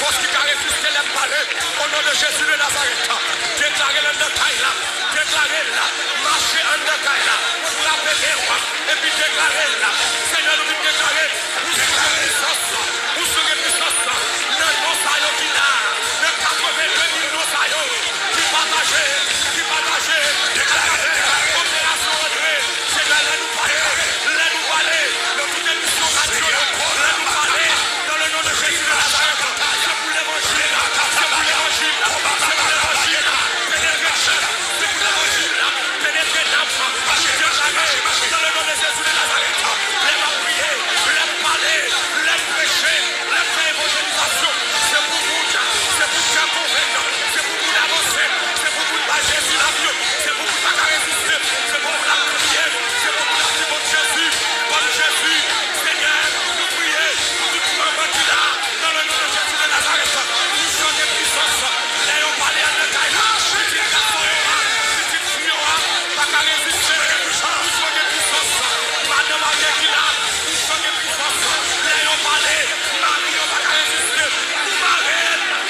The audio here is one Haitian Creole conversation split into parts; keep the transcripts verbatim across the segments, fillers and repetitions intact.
Fòs ki ka reziste lè m pale, o non de Jezi de Nazarèt. Deklare l anndan kay la. Deklare l la. Mache anndan kay la. Frape men w. Epi deklare l la. Senyè, nou vin deklare, ou sonje pwisans, ou sonje pwisans nan non sa yo ki la, nan katrevenndemil non sa yo ki pataje, ki pataje atravè operasyon Andre. Senyè, lè nou pale, lè nou pale nan tout emisyon radyo yo, lè nou pale dans le nom de Jésus de Nazareth, se pou levanjil, se pou levanjil, se pou levanjil penetre kè, se pou levanjil penetre nanm. Nou deklare dans le nom de Jésus de Nazareth, lè m ap priye, lè m pale, lè m preche, lè m fè evanjelizasyon, se pou moun, se pou kè konvenk, se pou moun avanse, se pou moun bay Jezi lavi yo, se pou moun pa ka reziste, se pou moun ap kriye, se pou moun ap di, "Ban m Jezi, ban m Jezi." Senyè, nou priye pou tout manman ki la, dans le nom de Jésus de Nazareth, ou sonje pwisans. Lè yo pale anndan kay la, pitit gason yo a, pitit fi yo a, pa ka reziste. Ou sonje pwisans. Madanm avèg ki la, ou sonje pwisans. Lè yo pale, mari yo pa ka reziste. Nou mare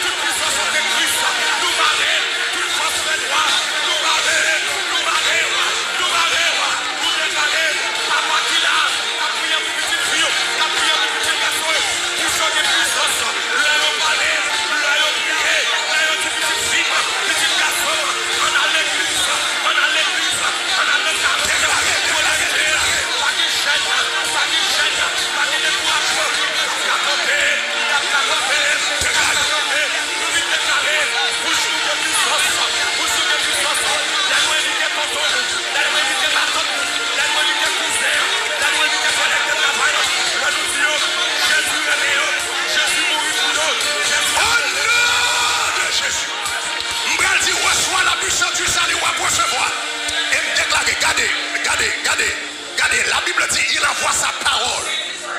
tout pwisans antikris. Nou mare tout fòs fènwa. Nou mare, nou mare, nou mare. Nou deklare, papa ki la, k ap priye pou pitit fi yo, k ap priye pou pitit gason yo, pou sonje pwisans. Lè yo pale, lè yo priye, lè yo di pitit fi m, pitit gason m, ann al legliz, ann al legliz, ann al nan kay Bondye, pa gen jèn, pa gen jèn, pa gen dekourajman, y ap ka kanpe, y ap ka kanpe, y ap ka kanpe. Nou vin deklare, ou sonje pwisans, ou sonje pwisans. Lè nou envite tonton nou, lè nou envite matant nou, lè nou envite kouzen an, lè nou envite kòlèg de travay lan, lè nou di yo, Jezi renmen yo, Jezi mouri pou yo, Jezi... Au nom de Jésus. M pral di, reçois la puissance du salut, w ap resevwa. E m deklare, gade, gade, gade, gade, la Bible dit, il envoie sa parole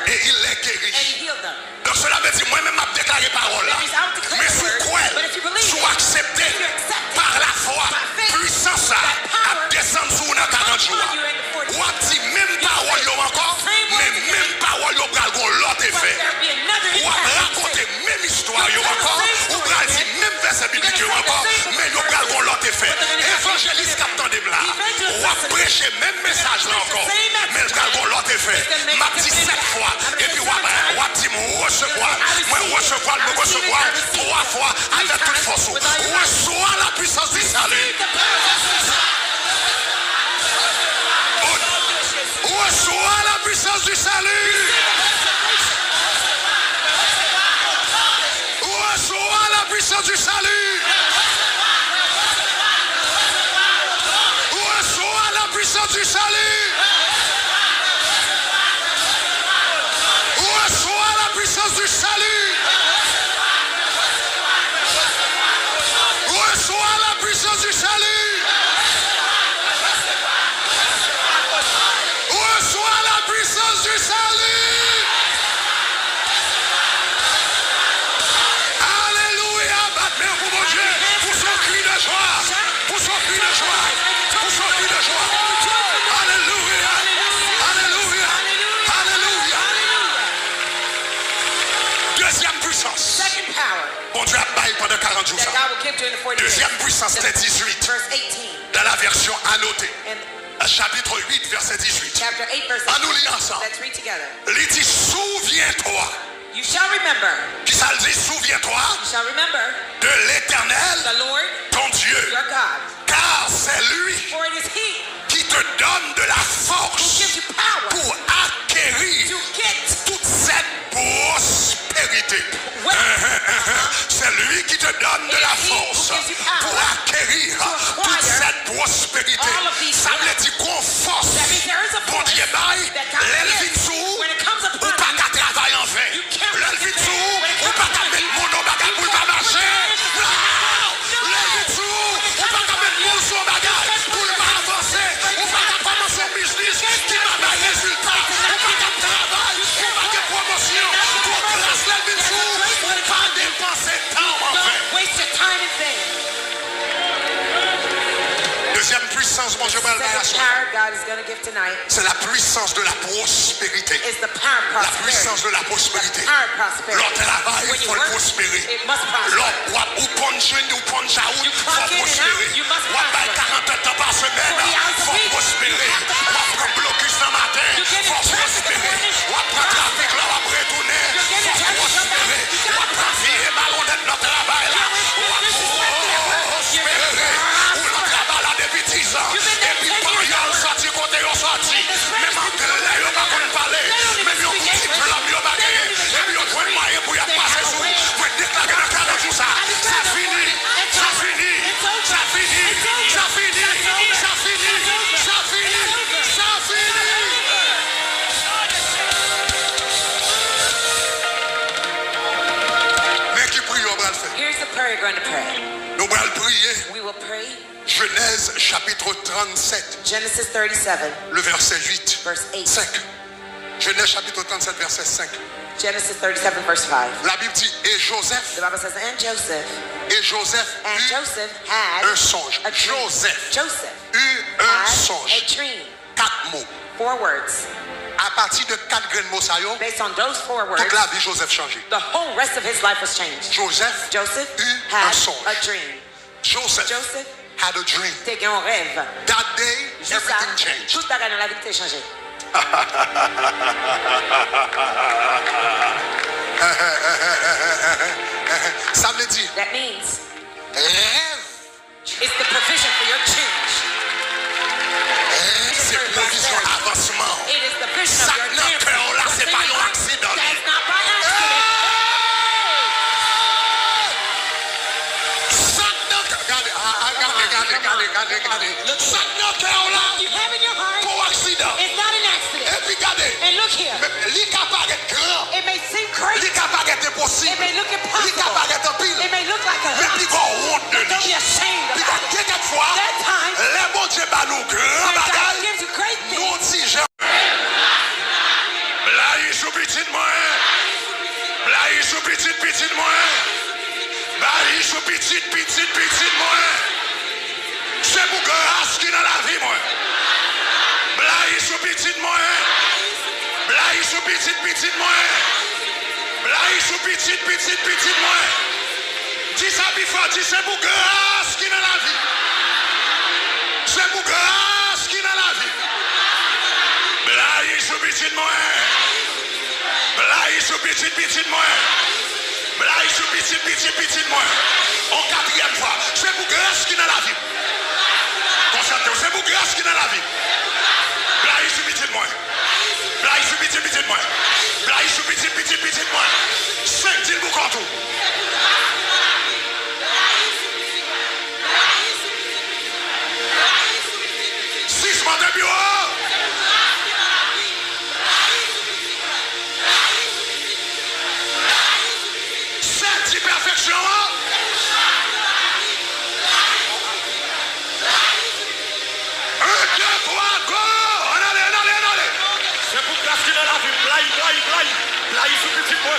et il les guérit. And he healed them. Donk, sela vle di, mwen menm, m ap deklare pawòl la. That means, I will declare the word, but if you believe, si w aksepte, if you accept it, pa lafwa, by faith, pwisans sa that power ap desann sou ou nan karant jou a. Upon you in the forty days. W ap di menm pawòl yo ankò, men menm pawòl yo pral gon lòt efè. But there be another impact. W ap rakonte menm istwa yo ankò, ou pral di menm vèsè biblik yo ankò, men yo pral gon lòt efè. Evanjelis k ap tande m la, w ap preche menm mesaj la ankò, men l pral gon lòt efè. M ap di sèt fwa, epi w ap, w ap di m, resevwa l. Mwen resevwa l, mwen resevwa l twa fwa avèk tout fòs ou. Reçois la puissance du salut. Reçois la puissance du salut. Reçois la puissance du salut. Reçois la puissance du salut. Reçois la puissance du salut. Reçois la puissance du salut. Reçois la puissance du salut. Alelouya. Bat men w pou Bondye. Pouse yon kri de jwa. Pouse yon kri de jwa. Pouse yon kri de jwa. Alelouya. Alelouya. Alelouya. Dezyèm pwisans. Second power Bondye ap bay pandan karant jou that sa. God will give to in the forty days. Dezyèm pwisans, tè dizuit. Verse eighteen. Dans la version annotée. And Chapitre huit, verset dix-huit. Chapter eight, verse eighteen. Ann nou li ansanm. Let's read together. Li di, souviens-toi. You shall remember. Kisa l di? Souviens-toi You shall remember de l'Éternel, the Lord, ton Dieu, your God. Car c'est lui For it is he qui te donne de la who force gives you power pour acquérir to get toute cette prospérité. Wealth. Uh-huh, uh-huh. C'est lui qui te donne de la force pour acquérir toute cette prospérité. Sa vle di gon fòs Bondye bay, lè l vin sou ou, ou pa ka travay anven. Lè l vin sou ou, ou pa ka met moun nan bagay pou l pa mache. Non! Lè l vin sou ou, ou pa ka met moun sou yon bagay pou l pa avanse. Ou pa ka kòmanse yon biznis ki pa bay rezilta. Ou pa ka travay, ou pa gen pwomosyon. Pou gras lè l vin sou ou, ou pa depanse tan w anven. Don't waste your time in vain. Dezyèm pwisans. Bondye pral bay aswè. The power God is going to give tonight. C'est la puissance de la prospérité. Is the power of prosperity. La puissance de la prospérité. The power of prosperity. Lè w travay, fò l pwospere. When you work, it must prosper. Lè w ap, ou punch in, ou punch out, fò w pwospere. You clock in and out, you must prosper. W ap bay karant èdtan pa semèn, fò w pwospere. Forty hours a week, you have to prosper. W ap pran blokis nan maten, fò w pwospere. You get a task in the morning, w ap pran trafik la, w ap retounen, fò w pwospere. W ap pran vye malonèt nan travay la, w ap pwospere. Ou nan travay la depi dizan, epi panyòl sòti kote yo sòti, menm anglè yo pa konn pale, menm yon bout diplòm yo pa genyen, epi yo jwenn mwayen pou y ap pase sou ou. Mwen deklare nan karant jou sa, sa fini, sa fini, sa fini, sa fini, sa fini, sa fini, sa fini. Men ki priyè w pral fè. Here's the prayer you're going to pray. Nou pral priye. We will pray. Genèse chapitre trente-sept, Genesis thirty-seven, le verset huit, verse eight. Cinq. Genèse chapitre trente-sept, verset cinq. Genesis thirty-seven, verse five. La Bible dit, et Joseph, the Bible says, and Joseph, et Joseph and eut Joseph had un songe. A dream. Joseph Joseph eut un had songe. A dream. Quatre mots. Four words. A pati de kat grenn mo sa yo, based on those four words, tout lavi Joseph chanje. The whole rest of his life was changed. Joseph Joseph eut un songe. Had a dream. Joseph Joseph had a dream. Te gen yon rèv. That day, jou sa, everything changed. Tout bagay nan lavi te chanje. Sa vle di, that means, rèv, it's the provision for your change. Rèv se pwovizyon avansman w. It is the vision of your advancement. Sa k nan kè w la, se pa yon aksidan li ye. That's not by accident. Hey! Sa k nan kè, gade, a, a, gade, gade, gade, gade, gade. Sa k nan kè w la, pa yon aksidan. It's not an accident. Epi gade, and look here. Men li ka parèt gran. It may seem crazy. Li ka parèt enposib. It may look impossible. Li ka parèt anpil. It may look like a lot. Men piga w wont de li. But don't be ashamed about it. Piga w, gen kèk fwa, there are times, lè Bondye ba nou gran bagay, when God gives you great things, nou di jan. Blayi sou pitit mwen. Blayi sou pitit pitit mwen. Blayi sou pitit pitit pitit mwen. Se pou gras ki nan lavi mwen. Blayi sou pitit mwen. Blayi sou pitit pitit mwen. Blayi sou pitit pitit pitit mwen. Di sa pi fò, di, se pou gras ki nan lavi. Se pou gras ki nan lavi. Blayi sou pitit mwen. Blayi sou pitit pitit mwen. Blayi sou pitit pitit pitit mwen. On katriyèm fwa, se pou gras ki nan lavi. Konsantre w, se pou gras ki nan lavi. Blayi sou pitit mwen. Blayi sou pitit pitit mwen. Blayi sou pitit pitit pitit mwen. Senk, di l pou kont ou. Sis, monte pi wo. Sèt, di pèfeksyon an. Un, deux, trois, go! Ann ale, ann ale, ann ale! Se pou gras ki nan lavi m, blayi, blayi, blayi, blayi sou pitit mwen.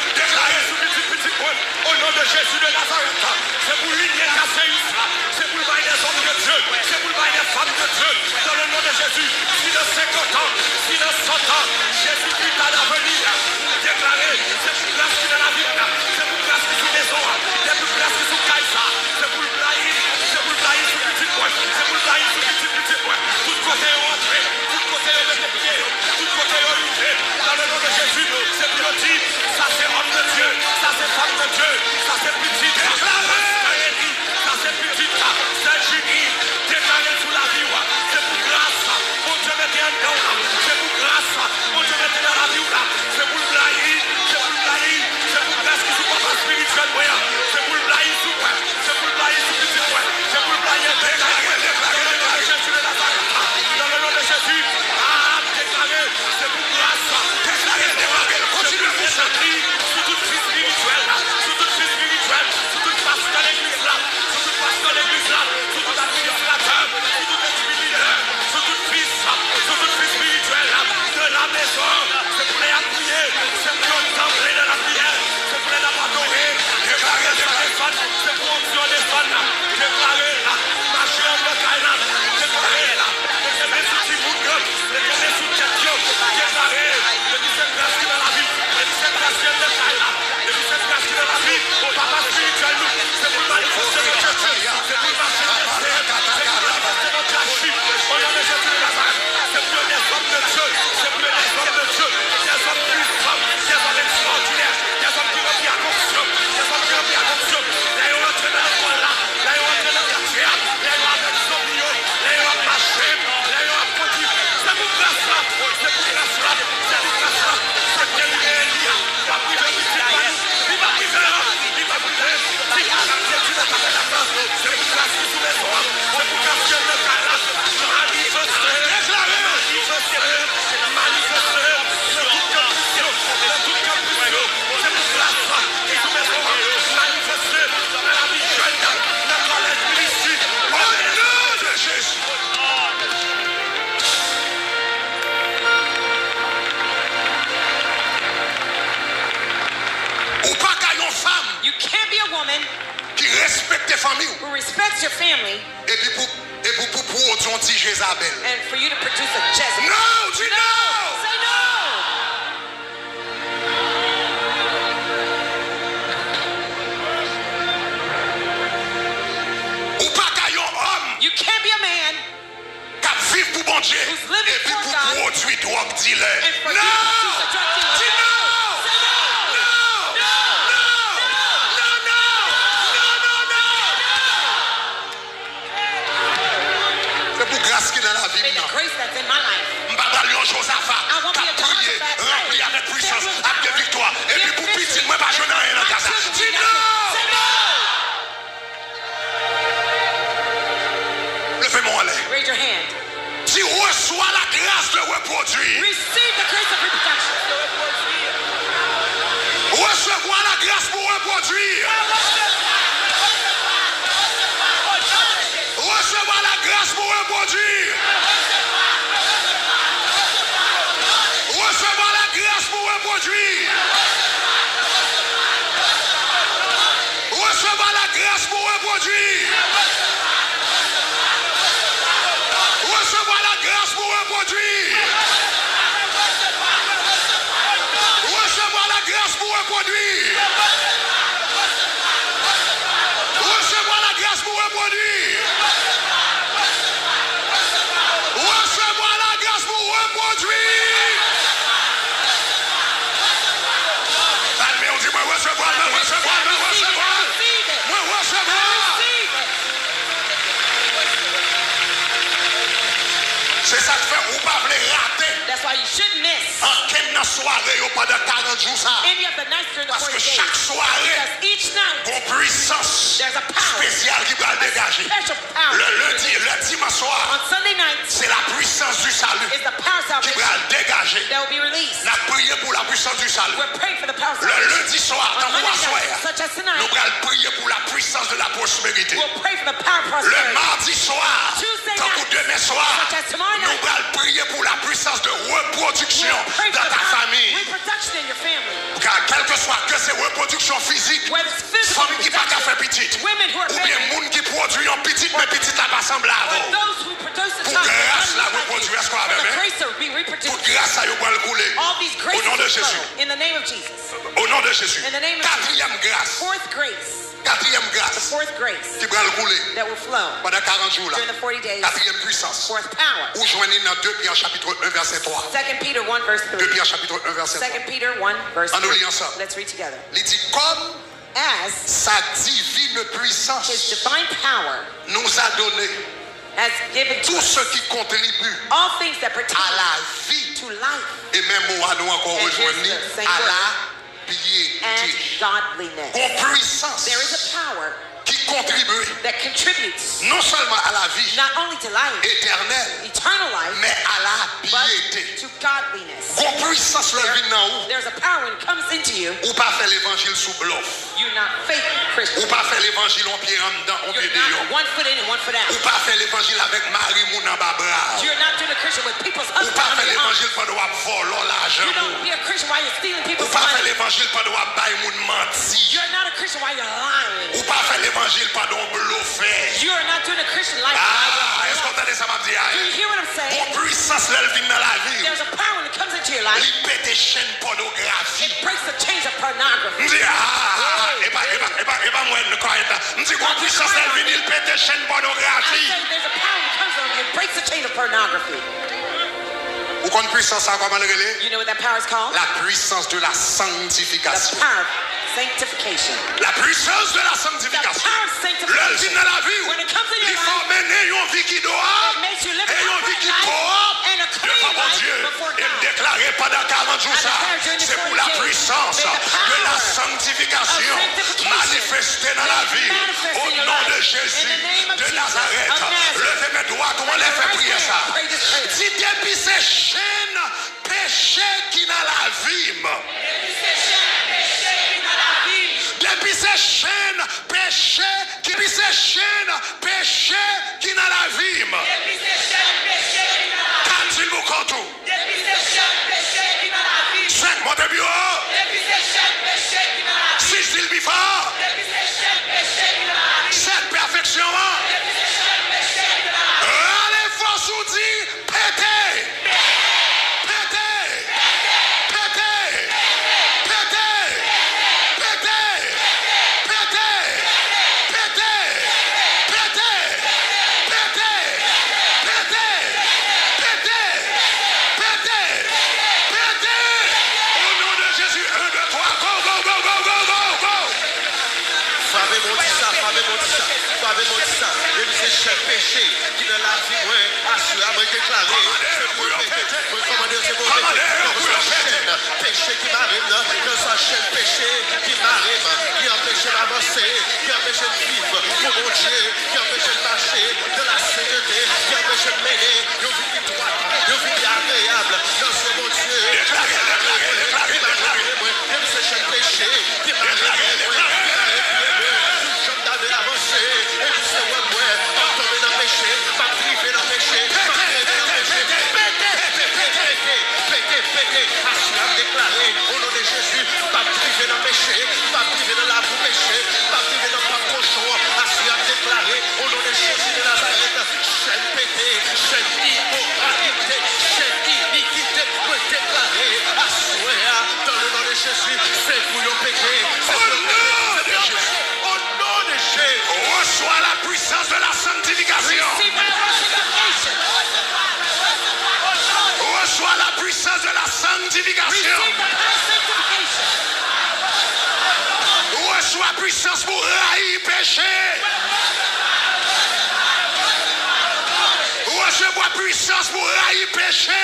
woman ki respekte fanmi w, who respects your family, epi pou, epi pou pwodui yon ti Jezabèl. And for you to produce a Jezebel. No, di no! Say no! Ou pa ka yon òm. You can't be a man k ap viv pou Bondye epi pou pwodui dwòg dilè. No! Di no! No! No! No! Se pou gras ki nan lavi m nan. M pa pral yon Jozafa k ap priye, ranpli avèk pwisans, ak de viktwa, epi pou pitit mwen pa jwenn anyen nan kay sa. Di no! Leve men w anlè. Raise your hand. Di, reçois la grâce de reproduire. Receive the grace of reproduction. Resevwa lagras pou repwodui. Resevwa lagras pou repwodui. Resevwa lagras pou repwodui. Resevwa lagras pou repwodui. Resevwa lagras pou repwodui. Resevwa lagras pou repwodui. Resevwa lagras pou repwodui. Resevwa lagras pou repwodui. Bat men w, di, mwen resevwa l, mwen resevwa l, mwen resevwa l. Mwen resevwa l. Se sa k fè ou pa vle rate That's why you shouldn't miss ankenn nan sware yo pandan karant jou sa a. Any of the nights during the Paske forty days. Chak sware Because each night gon pwisans there's a power, espesyal ki pral a degaje. Special power. Le lundi, le dimanche soir, On Sunday nights se la puissance du salut is the power of ki salvation pral degaje. That will be released. N ap priye pou la puissance du salut. We're praying for the power of Le salvation. Lundi soir, On tankou Monday aswè night, a, such as tonight, nou pral priye pou la puissance de la prospérité. We'll pray for the power of Le prosperity. Mardi soir, Tuesday tankou night, demen swa, such as tomorrow night, nou pral priye pou la puissance de reproduction dans ta famille. We'll pray for the power of reproduction in your family. Ka, kèlkeswa, ke se repwodiksyon fizik, Whether it's physical fanm ki pa ka reproduction, fè pitit, women who are oubyen barren, moun ki pwodui yon pitit, men pitit la pa sanble avè w. Those who produce a Pou child gras la repwodui, èske w avè m? The grace of being reproduced. Tout gras sa yo pral koule. All these graces will flow in the name of Jesus. O non de Jezi. O non de Jezi. In the name of Jesus. Katriyèm gras. Fourth grace. Katriyèm gras. The fourth grace Ki pral koule that will flow pandan karant jou la. During the forty days. Katriyèm pwisans. Fourth power. Ou jwenn li nan de Pyè chapit un vèsè twa. Second Peter one verse three. De Pyè chapit un vèsè twa. Second Peter one verse three. Ann nou li ansanm. Let's read together. Li di, kòm As sa divine puissance his divine power nous a donné has given to tout us ce qui contribue all things that pertain à la vie. To life. E men mo a nou ankò And rejwenn here's li, the same à la word. Piété. And godliness. Gon pwisans There is a power ki kontribye that contributes non sèlman a lavi not only to life, etènèl, eternal life, men a la but piété. To godliness. Gon pwisans lè l vin nan ou. There's a power when it comes into you. Ou pa fè levanjil sou blòf. You're not fake Christian. Ou pa fè levanjil on pye anndan, on pye deyò. You're not one foot in and one foot out. Ou pa fè levanjil avèk mari moun anba bra w. You're not doing a Christian with people's husbands under your arms. Ou pa fè levanjil pandan w ap vòlò lajan moun. You don't be a Christian while you're stealing people's money. Ou pa fè levanjil pandan w ap bay moun manti. You're not a Christian while you're lying. Ou pa fè levanjil pandan w blofè. You're not doing a Christian life while you're lying. Ah, èske w tande sa m ap di a? Do you hear what I'm saying? Gon pwisans lè l vin nan lavi w. There's a power when it comes into your life. Li pete chenn pònografi. It breaks the chains of pornography. M di, ah, ah, ah, e pa, e pa, e pa, e pa mwen, kwayèt la. M di, gon pwisans lè l vini, l pete chenn pònografi. I say there's a power that comes on you. It breaks the chain of pornography. Ou konn pwisans sa kòman l rele? You know what that power is called? La puissance de la sanctification. The power of sanctification. La puissance de la sanctification. The power of sanctification. Lè l vin nan lavi w, When it comes in your life, li fè w mennen yon vi ki dwat it makes you live a upright life and a clean life before God. Devan Bondye. E m deklare pandan karant jou sa, se pou la puissance de la sanctification manifeste nan lavi w. Au nom de Jésus de Nazareth. Leve men dwat ou anlè, fè priyè sa. Di, depi se chenn peche ki nan lavi m. Depi se chenn peche ki, depi se chenn peche ki nan lavi m. Kat, di l pou kont ou. Senk, monte pi wo. Sis, di l pi fò. Mwen di sa, m pa vle mwen di sa. Depi se chèn peche ki nan lavi mwen, aswè a mwen deklare se pou yo pete. Mwen kòmande yo se pou yo pete. Kòmande yo se pou yo pete. Chèn peche ki mare m nan, kèlkeswa chèn peche ki mare m, ki anpeche m avanse, ki anpeche m viv pou Bondye, ki anpeche m mache nan la sentete, ki anpeche m mennen yon vi ki dwat, yon vi ki agreyab nan zye Bondye. Deklare, deklare, deklare, deklare. Depi se chèn peche ki mare mwen, ki mare pye mwen, tout jan m ta vle avanse, epi se wè mwen, m ap tonbe nan peche, m ap drive nan peche, m ap drive nan peche. Pete, pete, pete, pete, pete, pete. Aswè a m deklare, o non de Jezi, m p ap drive nan peche, m p ap drive nan labou peche, m p ap drive nan pòt kochon. Aswè a m deklare, o non de Jezi de Nazarèt, chèn pete, chèn imoralite, chèn inikite, mwen deklare aswè a, dans le nom de Jésus, se pou yo pete, se pou yo pete, se pou yo pete, o non de Jezi. Reçois la puissance de la sanctification. Receive the power of sanctification. Reçois la puissance de la sanctification. Receive the power of sanctification. Reçois puissance pour rayi peche. Resevwa pwisans pou rayi peche.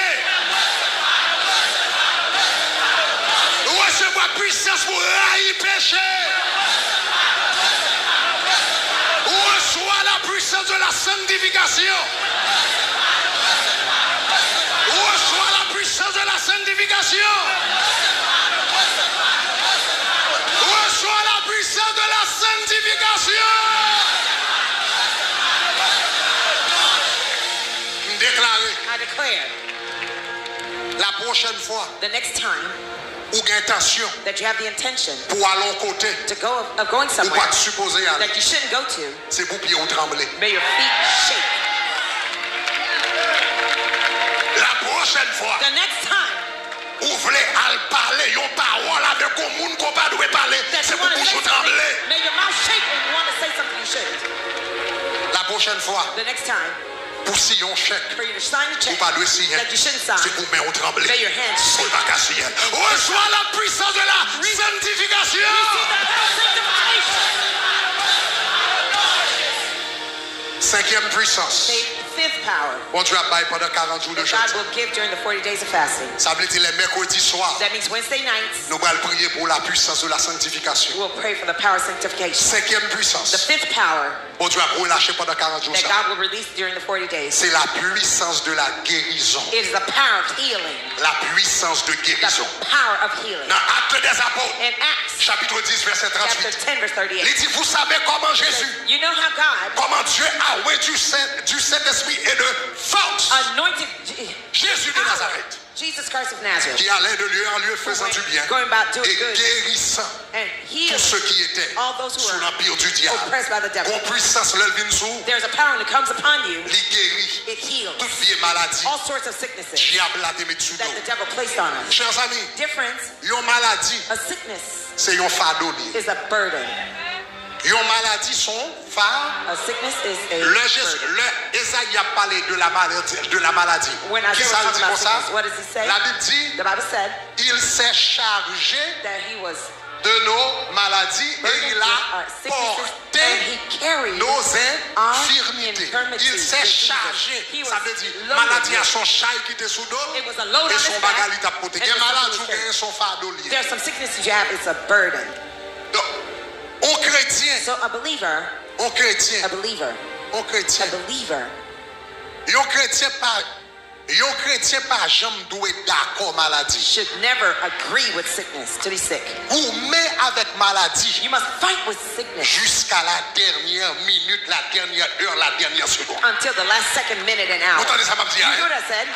Resevwa pwisans pou rayi peche. Reçois la puissance de la sanctification. Reçois la puissance de la sanctification. Reçois la puissance de la sanctification. M deklare, I declare la pwochèn fwa the next time ou gen entansyon that you have the intention pou al yon kote to go, of going ou somewhere pa t sipoze ale, that you shouldn't go to, se pou pye w tranble. May your feet shake. La pwochèn fwa the next time ou vle al pale yon pawòl avèk yon moun ke w pa dwe pale, that se you pou want to bouch say ou tranble. Something, may your mouth shake and you want to say something you shouldn't. La pwochèn fwa the next time pou siyen yon chèk, for you to sign a check ou pa dwe siyen, that you shouldn't sign, se pou men w tranble, may your hands shake, pou l pa ka siyen l. Reçois la puissance de la sanctification. Receive the power of sanctification. Senkyèm pwisans. The fifth power Bondye ap bay pandan karant jou de jèn. That God will give during the forty days of fasting. Sa vle di lè mèkredi swa, that means Wednesday nights, nou pral priye pou la puissance de la sanctification. We'll pray for the power of sanctification. Senkyèm pwisans. The fifth power Bondye ap relache pandan karant jou that sa, God will release during the forty days se la puissance de la guérison. Is the power of healing. La puissance de guérison. The power of healing. Nan Actes des Apôtres, in Acts, chapitre dix, verset trente-huit, chapter ten, verse thirty-eight, li di, vous savez comment Jésus, you know how God, comment Dieu a oint du Saint, du Saint-Esprit et de force anointed Je- Jésus de Nazareth, Jesus Christ of Nazareth, qui allait de lieu en lieu faisant du bien et guérissant tous ceux qui étaient sous l'empire du diable. And healed all those who were oppressed by the devil. Gon pwisans lè l vin sou ou, there's a power when it comes upon you, li geri, it heals tout vye maladi all sorts of sicknesses, dyab la te met sou do w, that the devil placed on us. Chè zanmi, dear friends, yon maladi, a sickness, se yon fado li ye. Is a burden. Yon maladi se yon fa- A sickness is a burden. Lè Jezi, lè Ezayi ap pale de la maladie, de la maladie, when Isaiah was talking about sickness, what does he say? Kisa l di konsa? Labib di, the Bible said, il s'est chargé that he was de nos maladies et il a porté nos infirmités. Il s'est chargé. Sa vle di, maladi a se yon chay ki te sou do l, e se yon bagay li t ap pote. Gen maladi ou genyen, se yon fado li ye. There are some sicknesses you have, it's a burden. Donk, yon kretyen, so a believer, yon kretyen, a believer, yon kretyen, a believer, yon kretyen pa, yon kretyen pa janm dwe dakò maladi. Should never agree with sickness, to be sick. Goumen avèk maladi. You must fight with sickness. Jusqu'à la dernière minute, la dernière heure, la dernière seconde. Until the last second, minute, and hour. Ou tande sa m ap di a? You hear what I said?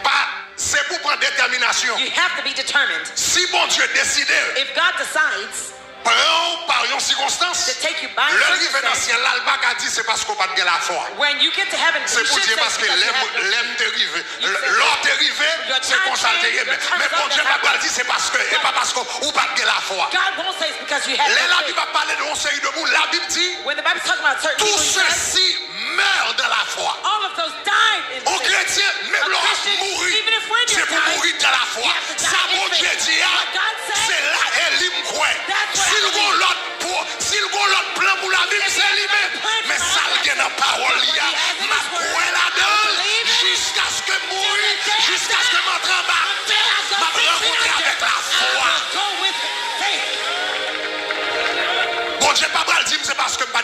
Pa, se pou pran detèminasyon. You have to be determined. Si Bondye deside, if God decides, pran w pa yon sikonstans, to take you by circumstance, lè l rive nan syèl la, l pa ka di se paske w pa t gen lafwa. When you get to heaven, you should say, because you had no faith. Se pou di paske lè m, lè m te rive, lè w te rive, se konsa l te ye. Men, men Bondye pa pral di se paske, e pa paske ou pa t gen lafwa. God won't say it's because you had no faith. Lè Labib ap pale de yon seri de moun, Labib di, when the Bible talks about certain people, he says, tous ceux-ci meurent dans la foi. All of those died in faith. Yon kretyen, menm lè w ap mouri, se pou mouri dans la foi. Sa Bondye di a, se la e li m kwè. Si l gon lè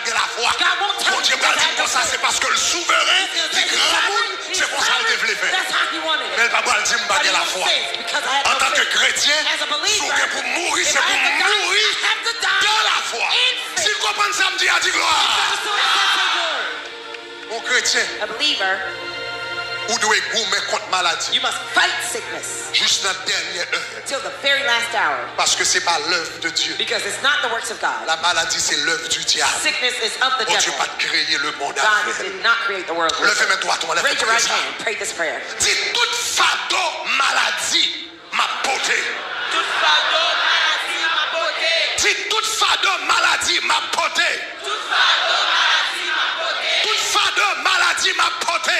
gen lafwa. Bondye pral di m konsa, se paske l souveren, li granmoun, se konsa l te vle fè. Men l pa pral di m pa gen lafwa. Antanke kretyen, si w gen pou mouri, se pou mouri dan lafwa. Si l konprann sa m di a, di glwa. Yon kretyen, ou dwe goumen kont maladi jis nan dènye lè. Paske se pa lèv de Dye. La maladie, c'est l'œuvre du diable. Bondye pa t kreye lemonn avè l. Leve men dwat ou anlè, fè priyè sa. Di, tout fado maladi m ap pote. Tout fado maladi m ap pote. Tout fado maladi m ap pote. Tout fado maladi m ap pote.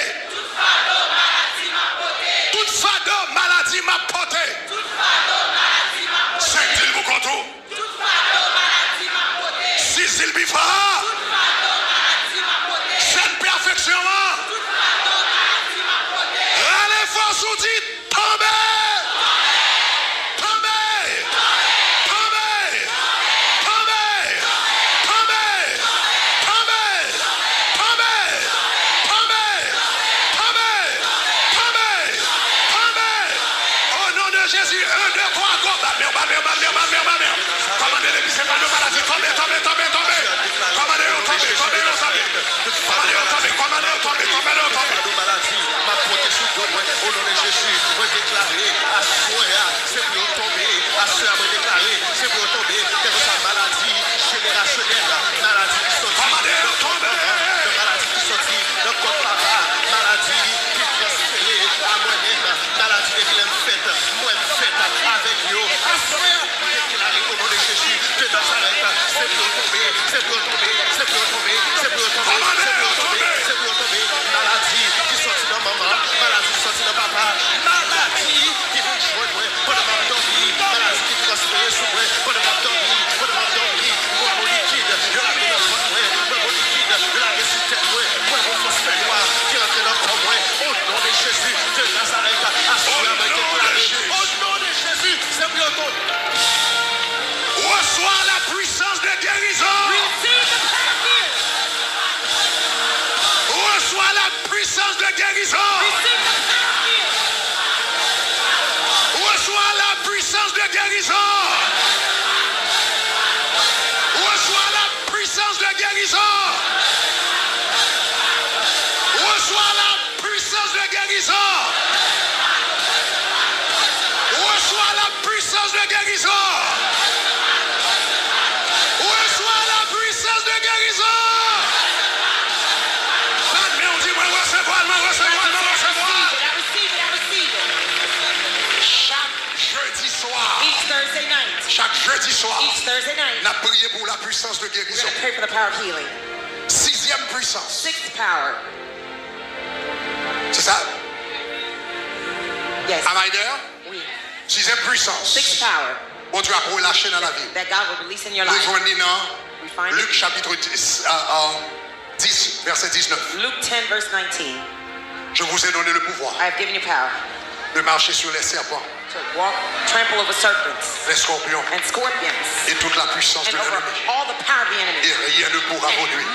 Tout fado maladi m ap pote. Senk di l pou kont ou. Sis di l pi fò. Sèt pèfeksyon an. Rale fòs ou di, tonbe! Tonbe! Tonbe! O non de Jezi, en, de, twa, go! Bat men, bat men, bat men, bat men, bat men! Kòmande depi se fado maladi, tonbe, tonbe, tonbe, tonbe! Kòmande yo tonbe, kòmande yo tonbe! Kòmande yo tonbe, kòmande yo tonbe, kòmande yo tonbe! Fado maladi, m ap pote sou do mwen, o non de Jezi, mwen deklare, aswè a, se pou yo tonbe, aswè a, mwen deklare, se pou yo tonbe, kèlkeswa maladi jenerasyonèl, maladi ki soti nan kò manman, nan maladi ki soti nan kò papa, maladi ki transfere a mwen menm, maladi depi lè m fèt, mwen m fèt avèk yo. Aswè a, mwen deklare o non de Jezi de Nazarèt, se pou yo tonbe, se pou yo tonbe, se pou yo tonbe, se pou yo tonbe, se pou yo tonbe, se pou yo tonbe. Maladi ki soti nan manman, maladi ki soti nan papa, maladi ki vin jwenn mwen pandan m ap dòmi, maladi ki transfere sou mwen pandan m ap dòmi, pandan m ap dòmi, m wè yon likid yo lage nan vant mwen, m wè yon likid yo lage sou tèt mwen, m wè yon fòs fènwa ki rantre nan kò mwen, o non de Jezi de Nazarèt, aswè a mwen deklare, o non de Jezi, se pou yo tonbe. Reçois la puissance de guérison. Reçois la puissance de guérison. Reçois la puissance de guérison. Reçois la puissance de guérison. Reçois la puissance de guérison. Reçois la puissance de guérison. Reçois la puissance de guérison. Bat men w, di mwen resevwa l, mwen resevwa l, mwen resevwa l. Chak jedi swa, chak jedi swa, n ap priye pou la puissance de guérison. Sizyèm pwisans. Se sa? Am I there? Sizyèm pwisans. Bondye ap relache nan lavi w. Nou jwenn li nan Lik chapit dis, euh, euh, dis, vèsè diznèf. Je vous ai donné le pouvoir de marcher sur les serpents, les scorpions et toute la puissance de l'ennemi. Et rien ne pourra vous nuire.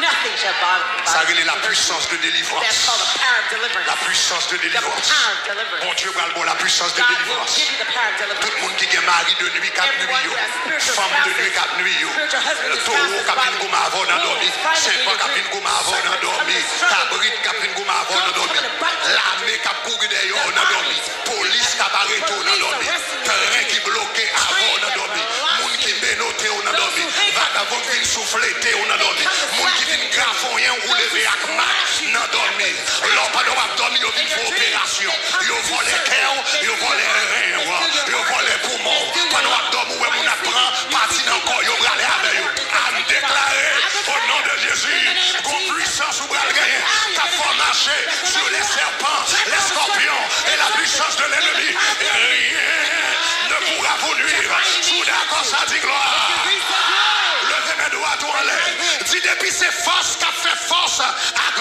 Sa rele la puissance de délivrance. La puissance de délivrance. Bondye pral ba w la puissance de délivrance. Tout moun ki gen mari de nuit k ap nwi yo, fanm de nuit k ap nwi yo, towo k ap vin goumen avè w nan dòmi, sèpan k ap vin goumen avè w nan dòmi, kabrit k ap vin goumen avè w nan dòmi, lame k ap kouri dèyè w nan dòmi, polis k ap arete w nan dòmi, tren ki bloke avè w nan dòmi, moun ki menote w nan dòmi, vagabon k vin souflete w nan dòmi, moun ki vin grafonyen w, ou leve ak mak nan dòmi. Lè w pandan w ap dòmi, yo vin fè operasyon. Yo vòlè kè w, yo vòlè ren w, yo vòlè poumon w. Pandan w ap dòmi, ou wè moun ap pran pati nan kò w, yo prale avè yo. A m deklare, o non de Jezi, gon pwisans ou pral genyen k ap fè w mache sur les serpents, les scorpions et la puissance de l'ennemi. Et rien ne pourra vous nuire. Si w dakò sa, di glwa. Leve men dwat ou anlè. Di, depi se fòs k ap fè fòs ak,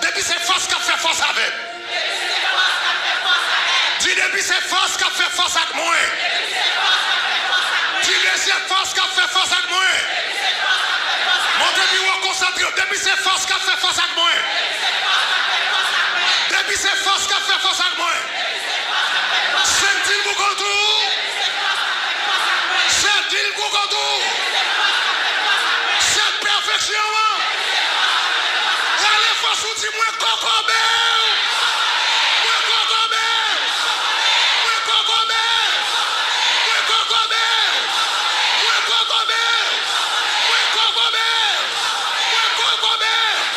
depi se fòs k ap fè fòs avè m. Depi se fòs k ap fè fòs ak mwen. Depi se fòs k ap fè fòs ak mwen. Sèt di l pou kont ou. Sèt di l pou kont ou. Sèt pèfeksyon an. Rale fòs ou di mwen kokobe w. Mwen kokobe w. Mwen kokobe w. Mwen kokobe w. Mwen kokobe w. Mwen kokobe w. Mwen kokobe w.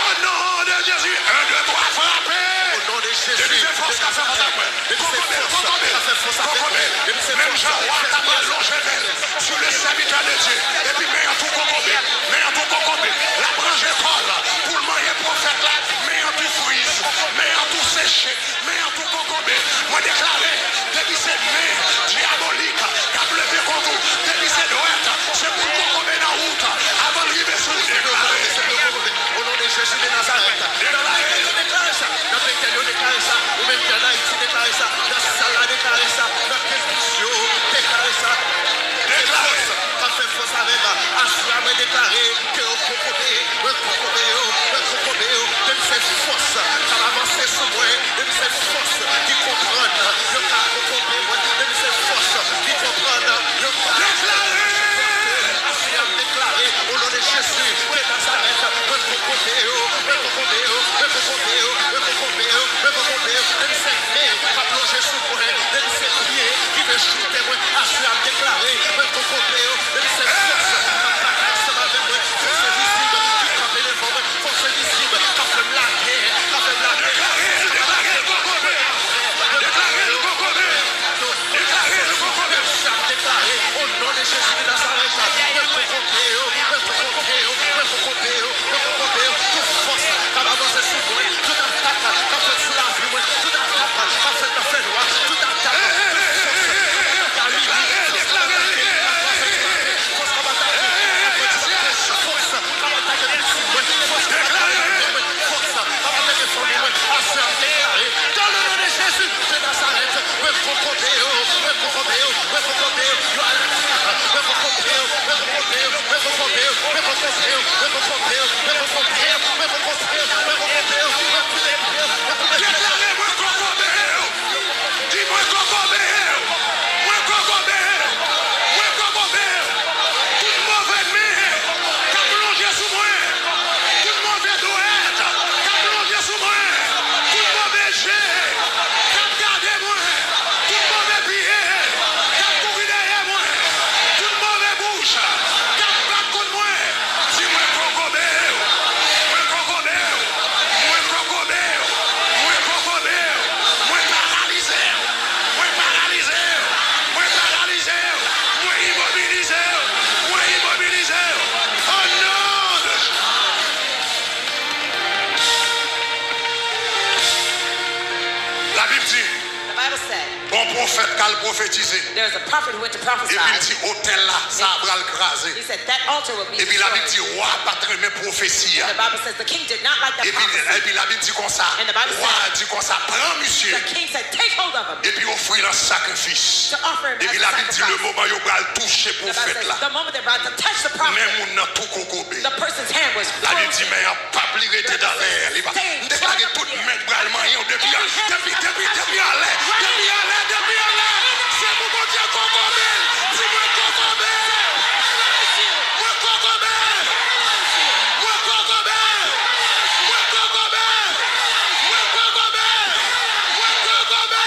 O non de Jezi. Un, deux, trois, frape. O non de Jezi. Depi se fòs k ap fè fòs ak mwen. Kokobe, kokobe, kokobe. Menm jan wa ta pral lonje men l sou le sèvitè de Dye, epi men an tou kokobe, men an tou kokobe. L ap ranje kò l pou l manyen pwofèt la, men an tou friz, men an tou seche, men an tou kokobe. Mwen deklare, depi se men dyabolik k ap leve kont ou, depi se dwèt, se pou l kokobe nan wout avan l rive sou ou. Deklare. O non de Jezi de Nazarèt. Nan Ayiti, yo deklare sa. Nan Petèl, yo deklare sa. Ou menm ki ann Ayiti, deklare sa. Nan sal la, deklare sa. Nan Kentucky, yo deklare sa. Deklare. K ap fè fòs avè m. Aswè a, mwen deklare ke yo kokobe. Mwen kokobe yo. Mwen kokobe yo. Depi se fòs k ap avanse sou mwen. Depi se fòs ki konprann yo ka kokobe mwen. Depi se fòs ki konprann yo ka. Deklare. Aswè a, m deklare, o non de Jezi de Nazarèt, mwen kokobe yo, mwen kokobe yo, mwen kokobe yo, mwen kokobe yo, mwen kokobe yo. Depi se men k ap lonje sou mwen, depi se pye ki vle choute mwen, aswè a m deklare, mwen kokobe yo. Depi se fòs k ap batay ansanm avè mwen, fòs envizib ki kanpe devan mwen, fòs envizib k ap fè m lagè, k ap fè m lagè. Deklare, deklare, kokobe. Deklare, kokobe. Deklare l kokobe. Deklare, o non de Jezi de Nazarèt, mwen kokobe yo, mwen kokobe yo, mwen kokobe yo, mwen kokobe yo. Tout fòs k ap avanse sou mwen, tout atak k ap fèt sou lavi mwen, tout atak k ap fèt nan fènwa, tout atak, tout fòs, tout atak limit, fòs k ap atake, fòs k ap atake, fòs k ap atake pitit mwen, fòs k ap atake fanmi mwen, fòs k ap atake fanmi mwen, aswè a m deklare, dans le nom de Jésus de Nazareth, mwen kokobe yo, mwen kokobe yo, mwen kokobe yo, yo al atè, mwen kokobe yo, mwen kokobe yo, mwen kokobe yo, mwen kokobe yo, mwen kokobe yo, mwen kokobe yo, mwen kokobe yo, mwen kokobe yo, mwen kokobe yo, mwen kokobe yo. Deklare, mwen kokobe yo. Di, mwen kokobe yo. Mwen kokobe yo. Mwen kokobe yo. Tout move men k ap lonje sou mwen. Tout move dwèt k ap lonje sou mwen. Tout move je k ap gade mwen. Tout move pye k ap kouri dèyè mwen. Tout move bouch k ap bat kont mwen. Di, mwen kokobe yo. Mwen kokobe yo. Mwen kokobe yo. Mwen kokobe yo. Mwen paralize yo. Mwen paralize yo. Mwen paralize yo. Mwen imobilize yo. Mwen imobilize yo. O non de Jezi. Labib di, The Bible said, bon pwofèt k al pwofetize. There was a prophet who went to prophesy. Epi l di, otèl la, sa a pral kraze. He said, that altar will be destroyed. Epi Labib di, wa a pa t renmen pwofesi a. And the Bible says the king did not like that prophecy. Epi Labib di konsa, wa a di konsa, pran misye. The king said, take hold of him. Epi ofri l an sakrifis. To offer him as a sacrifice. Epi Labib di, le moman yo pral touche pwofèt la, the Bible says, the moment they're about to touch the prophet, men moun nan tou kokobe. The person's hand was frozen. Labib di, men an p ap li rete nan lè a. Li pa. M deklare tout men k pral manyen w depi a, depi, depi, depi anlè. Depi anlè, depi anlè. Se pou Bondye kokobe l. Di, mwen kokobe. Mwen kokobe. Mwen kokobe. Mwen kokobe. Mwen kokobe. Mwen kokobe.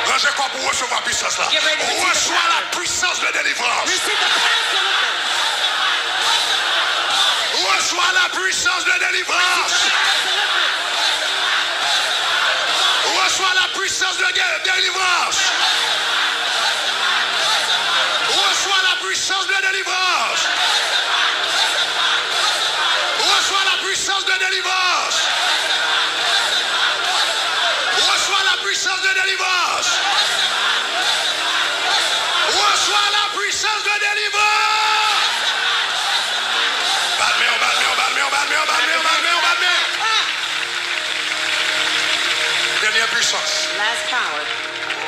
Ranje kò pou w resevwa pisans la. Get ready to receive the power. Reçois la puissance de délivrance. Receive the power of deliverance. Reçois la puissance de délivrance. Receive the power of deliverance. Reçois la puissance de gué-, délivrance. Reçois la puissance de délivrance. Reçois la puissance de délivrance. Reçois la puissance de délivrance. Reçois la puissance de délivrance. Bat men w, bat men w, bat men w, bat men w, bat men w, bat men w, bat men w. Dènyè pisans. Last power.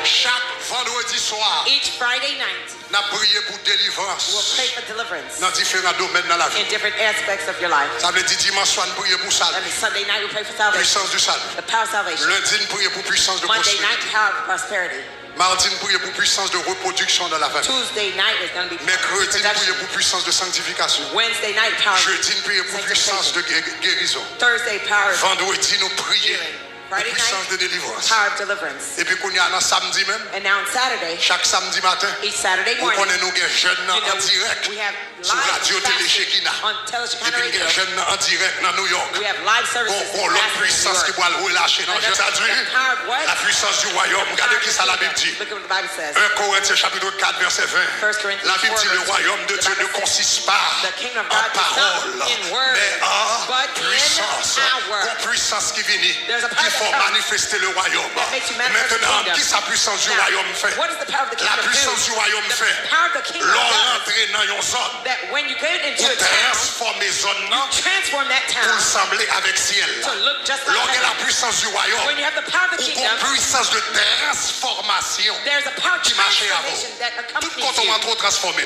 Chak Vandredi swa, each Friday night, n ap priye pou delivrans, we'll pray for deliverance, nan diferan domèn nan lavi. In different aspects of your life. Sa vle di, dimanch swa, n priye pou sali. That means Sunday night, we pray for salvation. Pwisans di sali. The power of salvation. Lendi, n priye pou pwisans de pwospèrite. Monday night, power of prosperity. Madi, n priye pou pwisans de repwodiksyon nan lafanmi. Tuesday night is going to be reproduction. Mèkredi, n priye pou pwisans de sanktifikasyon. Wednesday night, power of sanctification. Jedi, n priye pou pwisans de gè-, gerizon. Thursday, power of healing. Vandredi, nou priye pou pwisans de delivrans. Friday night, power of deliverance. Epi kounye a, nan samdi menm, and now on Saturday, chak samdi maten, each Saturday morning, ou konnen nou gen jèn nan an dirèk, you know, we have sou radyo Tele Shekina. Epi n gen jèn nan an dirèk nan Nouyòk. Gon, gon lòt pwisans ki pral relache nan jèn sa di. La puissance du royaume. Gade ki sa Labib di. Un Corinthiens chapitre quatre, verset vingt. Labib di, le royaume de Dieu ne consiste pas en parole, mais en puissance. Gon pwisans ki vini, ki fè w manifeste le royaume. Mentnan, ki sa pwisans du royaume fè? La puissance du royaume fè, lè w rantre nan yon zòn, ou transfòme zòn nan pou l sanble avèk syèl la. Lè w gen la puissance du royaume, ou gon pwisans de transfòmasyon ki mache avè w. Tout kote w antre, w transfòme.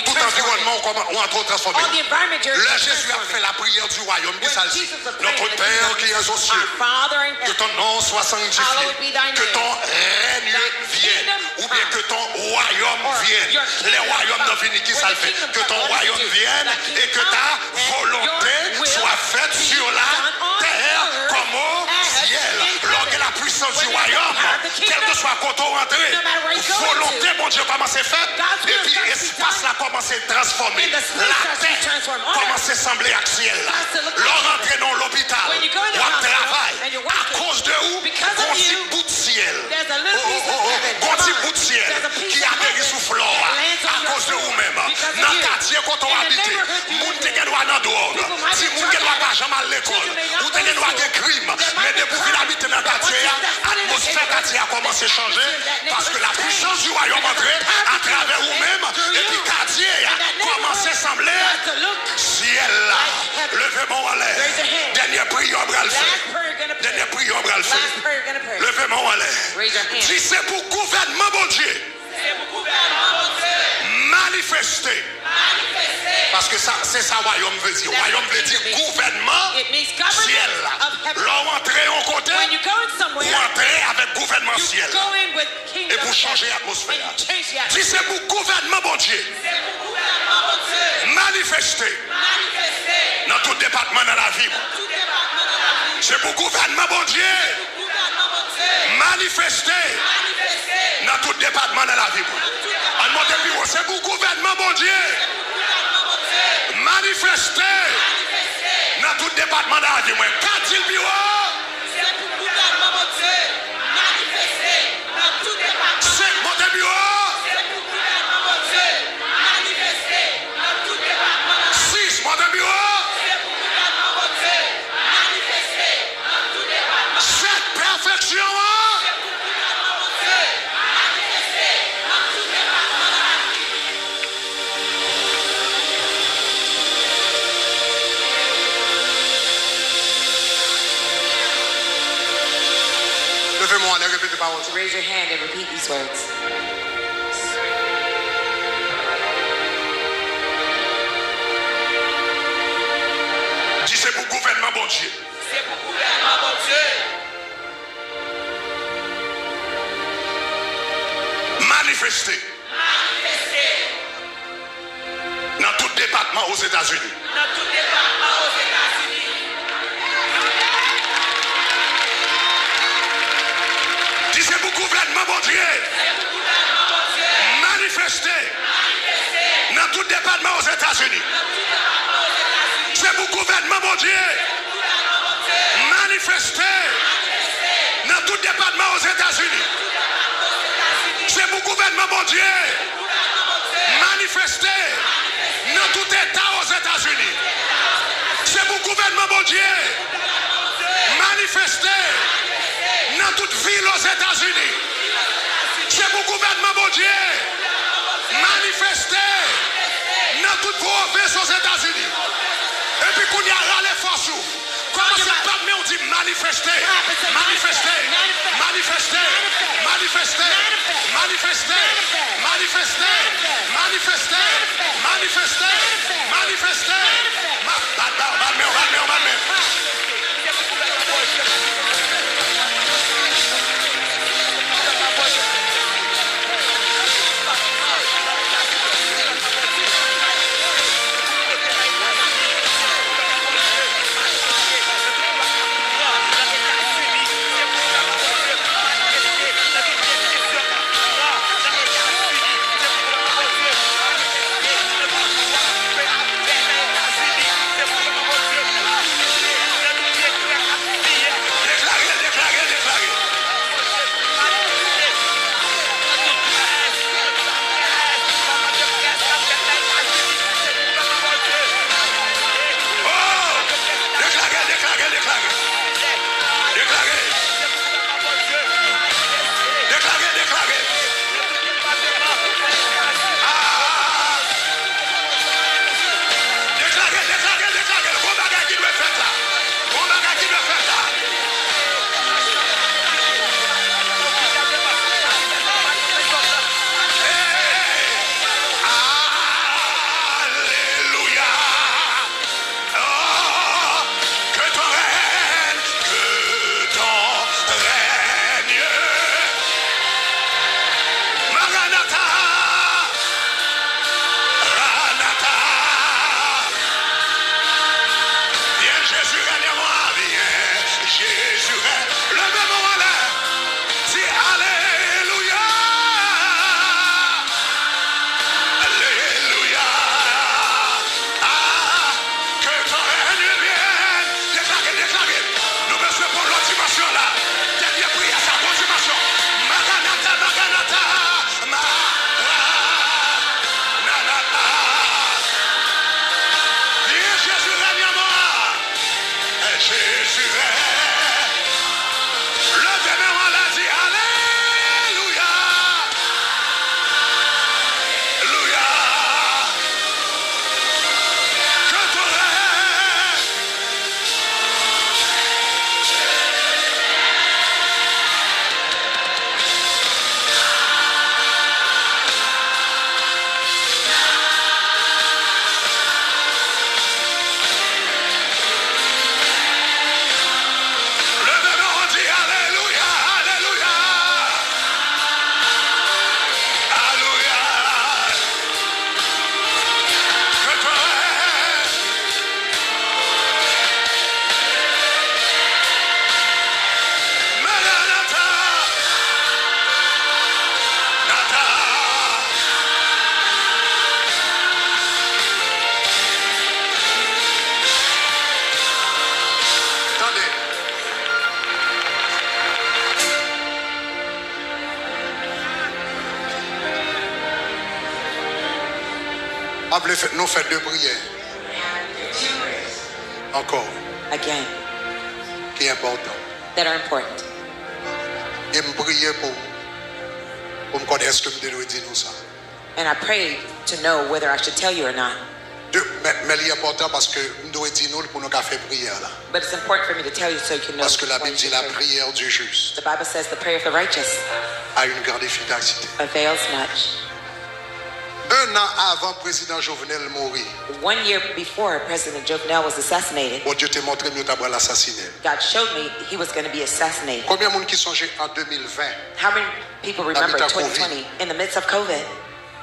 Tout anviwònman w kòman, w antre, w transfòme. Lè Jezi ap fè lapriyè du royaume, ki sa l di? Notre Père qui es aux cieux, que ton nom soit sanctifié, que ton règne vienne, oubyen que ton royaume vienne. Lè wayòm nan vini, ki sa l fè? Que ton royaume vienne et que ta volonté soit faite sur la terre comme au ciel. Lè w gen la puissance du royaume, kèlkeswa kote w antre, volonte Bondye kòmanse fèt, epi espas la kòmanse transfòme. Latè kòmanse sanble ak syèl la. Lè w rantre nan yon lopital, w ap travay, akoz de ou, gon ti bout syèl. Oh, oh, oh, oh. Gon ti bout syèl ki ateri sou flò a akoz de ou menm. Nan katye kote w abite, moun te gen dwa nan dwòg. Timoun gen dwa pa janm al lekòl. Ou te gen dwa gen krim. Men depi w vin abite nan katye a, atmosfè katye a kòmanse chanje, paske la puissance du royaume antre atravè ou menm, epi katye a kòmanse sanble syèl la. Leve men w anlè. Dènyè priyè w pral fè. Dènyè priyè w pral fè. Leve men w anlè. Di, se pou gouvènman Bondye manifeste. Paske sa, se sa wayòm vle di. Wayòm vle di gouvènman syèl la. Lè w antre yon kote, ou antre avèk gouvènman syèl la. Epi w chanje atmosfè a. Di, se pou gouvènman Bondye manifeste nan tout depatman nan lavi m. Se pou gouvènman Bondye manifeste nan tout depatman nan lavi mwen. Ann monte pi wo. Se pou gouvènman Bondye manifeste nan tout depatman nan lavi mwen. Ka di l pi wo. Se pou gouvènman Bondye manifeste nan tout depatman. Senk, monte pi wo. Se pou gouvènman Bondye manifeste nan tout depatman nan lavi mwen. Sis, monte pi wo. Se pou gouvènman Bondye manifeste nan tout depatman. Sèt, pèfeksyon an. Se pou gouvènman Bondye manifeste nan tout depatman nan lavi mwen. Leve men w anlè, repete pawòl sa. Raise your hand and repeat these words. Di, se pou gouvènman Bondye. Se pou gouvènman Bondye manifeste. Manifeste. Nan tout depatman Ozetazini. Nan tout depatman Ozetazini. Di, se pou gouvènman Bondye. Se pou gouvènman Bondye manifeste. Manifeste. Nan tout depatman Ozetazini. Nan tout depatman Ozetazini. Se pou gouvènman Bondye manifeste nan tout depatman Ozetazini. Se pou gouvènman Bondye manifeste nan tout eta Ozetazini. Se pou gouvènman Bondye manifeste nan tout vil Ozetazini. Se pou gouvènman Bondye manifeste nan tout pwovens Ozetazini. Epi kounye a, rale fòs ou. Kòmanse bat men w, di: manifeste, manifeste, manifeste, manifeste, manifeste, manifeste, manifeste, manifeste. Ma-, bat, bat, bat men w, bat men w, bat men w. Deklare, deklare, deklare. Oh! Deklare, deklare, deklare. Deklare. Deklare, deklare. Ah! Deklare, deklare, deklare. Gon bagay ki dwe fèt la. Gon bagay ki dwe fèt la. Hey! Alelouya! Oh, que ton règne, que ton règne. Maranatha, Maranatha. Viens Jésus, règne en moi, viens Jésus, règne. Leve men w anlè. Di alelouya. Alelouya. Ah, que ton règne vienne. Deklare, deklare. Nou bezwen pran lòt dimansyon la. Dènye priyè sa, pran dimansyon. Maranatha, Maranatha, Maranatha. Viens Jésus, règne en moi. Jésus règne. Leve men w anlè, di alelouya. Alelouya. Que ton règne. Leve men w, di alelouya, alelouya. Alelouya. Que ton règne. Maranatha. Natha. Tande. M ap vle fè, nou fè de priyè ankò Again, ki enpòtan. That are important. E m priye pou, pou m konnen èske m te dwe di nou sa. And I prayed to know whether I should tell you or not. De, men, men li enpòtan paske m dwe di nou l pou nou ka fè priyè la. But it's important for me to tell you so you can know. Paske Labib di la prière du juste. The Bible says the prayer of the righteous. A une grande efficacité. Avails much. Un an avan prezidan Jovenel mouri. One year before President Jovenel was assassinated, Bondye te montre m yo ta pral asasinen l. God showed me he was going to be assassinated. Konbyen moun ki sonje an de mil ven? How many people remember twenty twenty in the midst of COVID?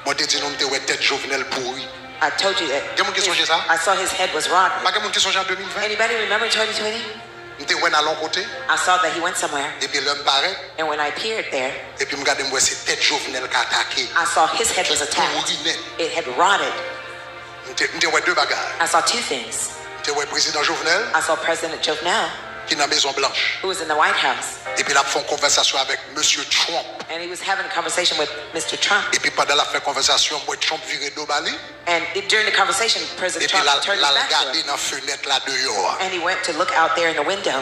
Mwen te di nou m te wè tèt Jovenel pouri. I told you that. Gen moun ki sonje sa? I saw his head was rotten. Pa gen moun ki sonje an de mil ven? Anybody remember twenty twenty? M te wè n al yon kote. I saw that he went somewhere. Epi lè m parèt, And when I appeared there, epi m gade, m wè se tèt Jovenel k atake. I saw his head was attacked. Pouri nèt. It had rotted. M te, m te wè de bagay. I saw two things. M te wè prezidan Jovenel I saw President Jovenel, ki nan Mezon Blanch. Who was in the White House. Epi l ap fè yon konvèsasyon avèk mesye Trump. And he was having a conversation with Mister Trump. Epi pandan l ap fè konvèsasyon, m wè Trump vire do ba li. And it, during the conversation, President Trump turned his back to him. Epi l al, l al gade nan fenèt la deyò a. And he went to look out there in the window.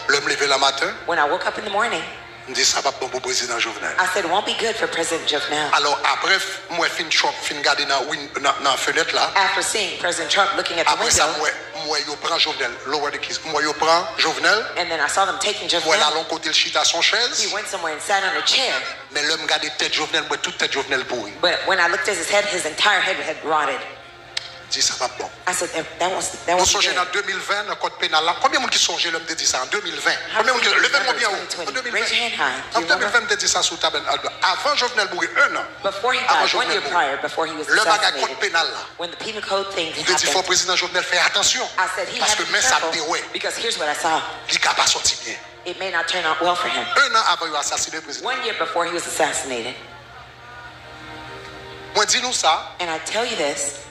Lè m leve la maten, When I woke up in the morning, M di sa p ap bon pou prezidan Jovenel. I said, "Won't be good for President Jovenel." Alò apre m wè fin Trump fin gade nan, nan, nan fenèt la. After seeing President Trump looking at the Apre sa window, m wè, m wè yo pran Jovenel, lower the case, m wè yo pran Jovenel, and then I saw them taking m wè l al Jovenel. yon kote l chita sou yon chèz. He went somewhere and sat on a chair. Men lè m gade tèt Jovenel, m wè tout tèt Jovenel pouri. But when I looked at his head, his entire head had rotted. M di sa p ap bon. I said, "That, that, was, that Nou wasn't sonje good." Nan de mil ven, nan kòd penal la, konbyen moun ki sonje lè m te di sa an de mil ven? How Konbyen many moun ki people leve men w remember byen wo? twenty twenty? An de mil ven. Raise your hand high. Do An you de mil ven, remember? M te di sa sou tab avan Jovenel mouri, en an. Before he Avan died, one Jovenel year mouri. Prior, before he was Lè bagay kòd assassinated, penal la. When the penal code thing M te di fò happened, prezidan Jovenel fè atansyon. I said he had Paske to be men sa m te careful wè. Because here's what I saw. Li ka pa sòti byen. It may not turn out well for him. En an avan yo asasinen prezidan. One year before he was assassinated, Mwen di nou sa, and I tell you this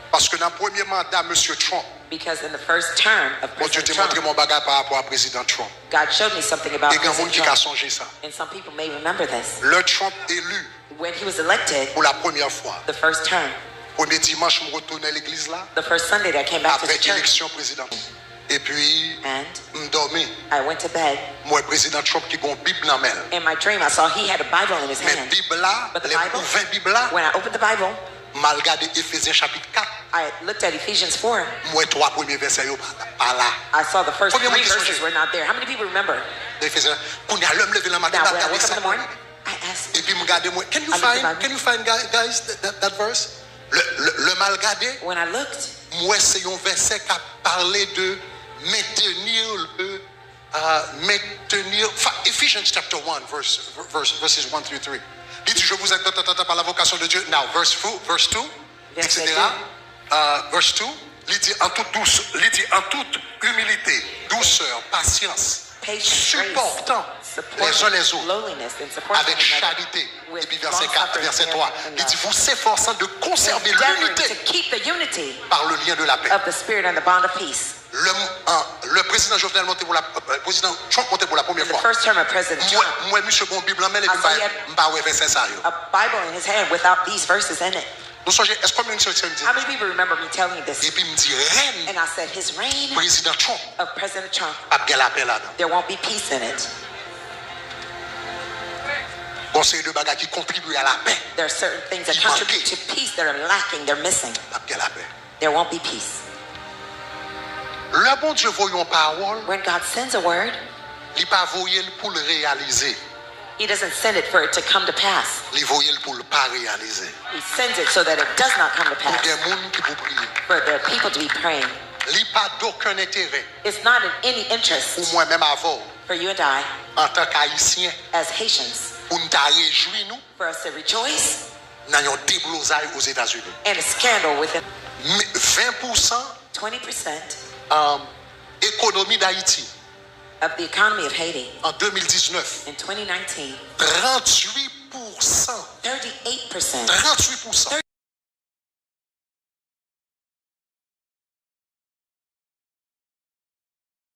paske nan premye manda Mesye Trump, because in the first term of Bondye te President montre Trump, mwen bagay pa rapò a prezidan Trump. God showed me something about E gen moun President ki ka Trump, sonje sa. And some people may remember this. Lè Trump eli When he was elected, pou la premyè fwa, the first term, premye dimanch m retounen legliz la, the first Sunday that I came back to the apre church, eleksyon prezidan. Epi and m dòmi, I went to bed. M wè prezidan Trump ki gen yon bib nan men l. In my dream, I saw he had a Bible in his Men hand. bib la, But the lè m Bible, ouvè bib la, when I opened the Bible, m al gade Efezyen chapit kat, I looked at Ephesians four. M wè twa premye vèsè yo pa, pa la. I saw the first Konbyen moun three ki sonje? Verses were not there. How many people remember? Efezyen, kounye a lè m leve nan maten, Now, m al when I gade woke up in sa. the morning, I asked. Epi m gade mwen, can you I looked at the find, Bible. Can you find, guy- guys, that, that, that verse? Lè, lè, lè m al gade, When I looked, m wè se yon vèsè k ap pale de maintenir le, uh, maintenir, fa- Ephesians chapter one, verse, verse, verses one through three. Li di, je vous exhorte, par la vocation de Dieu. Now, verse two, verse two, Verset et cetera. Uh, verse two, li di en toute douce, li di en toute humilité, douceur, patience, patience, grace, supportant supporting les uns les autres, lowliness and supporting avec one another charité. With Epi vèsè long-suffering vèsè and twa, in li di, love. Vous s'efforçant de conserver Endeavoring l'unité to keep the unity par le lien de la paix. Of the Spirit and the bond of peace. Lè m- an- lè prezidan Jovenel monte pou la, euh, prezidan Trump monte pou la premyè In the fwa, first term of President m wè- Trump, m wè misye gon bib nan men l epi I m saw pa- he had m pa wè vèsè sa yo. A Bible in his hand without these verses in it. Nou sonje, èske konbyen moun sonje m di? How many people remember me telling you this? Epi m di, rèn And I said, "His reign prezidan Trump of President Trump, p ap gen lapè ladan. There won't be peace in it." Gon seri de bagay ki kontribye a lapè. There are certain things that Ki contribute manke. To peace that are lacking, they're missing. P ap gen lapè. There won't be peace. Lè Bondye voye yon pawòl, When God sends a word, li pa voye l pou l reyalize. He doesn't send it for it to come to pass. Li voye l pou l pa reyalize. He sends it so that it does not come to Pou pass. Gen moun ki pou priye. For the people to be praying. Li pa dokenn enterè It's not in any pou interest mwen menm avè w, for you and I, antanke Ayisyen, as Haitians, pou n ta rejwi nou for us to rejoice nan yon deblozay Ozetazini. And a scandal within Men ven pousan twenty percent um, ekonomi Dayiti of the economy of Haiti an de mil diznèf, in twenty nineteen, tranntuit pousan, thirty-eight percent, tranntuit pousan